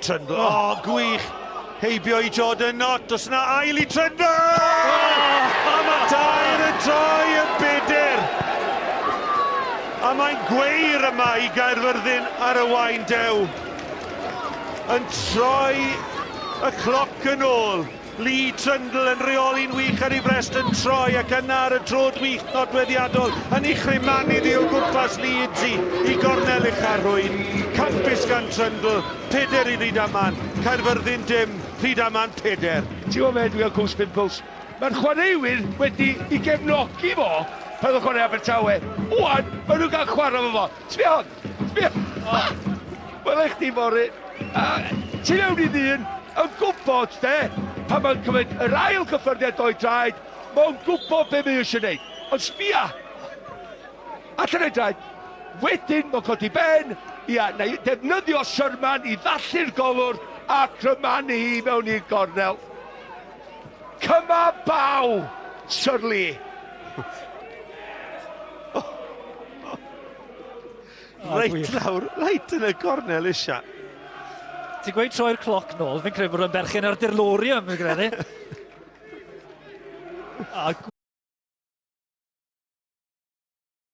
Trundle, o, oh, gwych! Heibio i Jordan Knott, does yna ail i Trundle! Oh! A mae tair yn troi yn bedyr! A mae'n gweir yma i Gaerfyrddin ar y wain dew. Yn troi y cloc yn ôl. Lee Trundle yn rheoli'n wych ar ei frest yn troi ac yna ar y drod wych nodweddiadol yn ei chrymanu ddi o gwmpas Lee Idzi i gornel ucha'r rhwyd. Campus gan Trundle, peder i Rydaman, Caerfyrddin dim, Rhydaman peder. Ti'n gwybod be, dwi'n cael goose pimples. Mae'r chwaraewyr wedi i gefnogi fo pan oedd chwarae Abertawe. Wan, maen nhw'n cael chwarae fo fo. Sbia hon! Sbia! Oh. Wela i chdi fory. Uh, ti mewn i ddyn yn gwybod, de, pan mae'n cymryd yr ail gyffyrddiad o'i draed, mae'n gwybod be mae eisiau gwneud. Ond sbia! Allan o'i draed. Wedyn, mae'n codi ben, ia, na i defnyddio Sherman i ddallu'r golwr a crymanu hi mewn i'r gornel. Cyma baw, Sir Lee. Reit lawr, reit yn y gornel eisiau. Ti'n gweud troi'r cloc nôl, fi'n credu bod yn berchen ar DeLorean, fi'n credu. A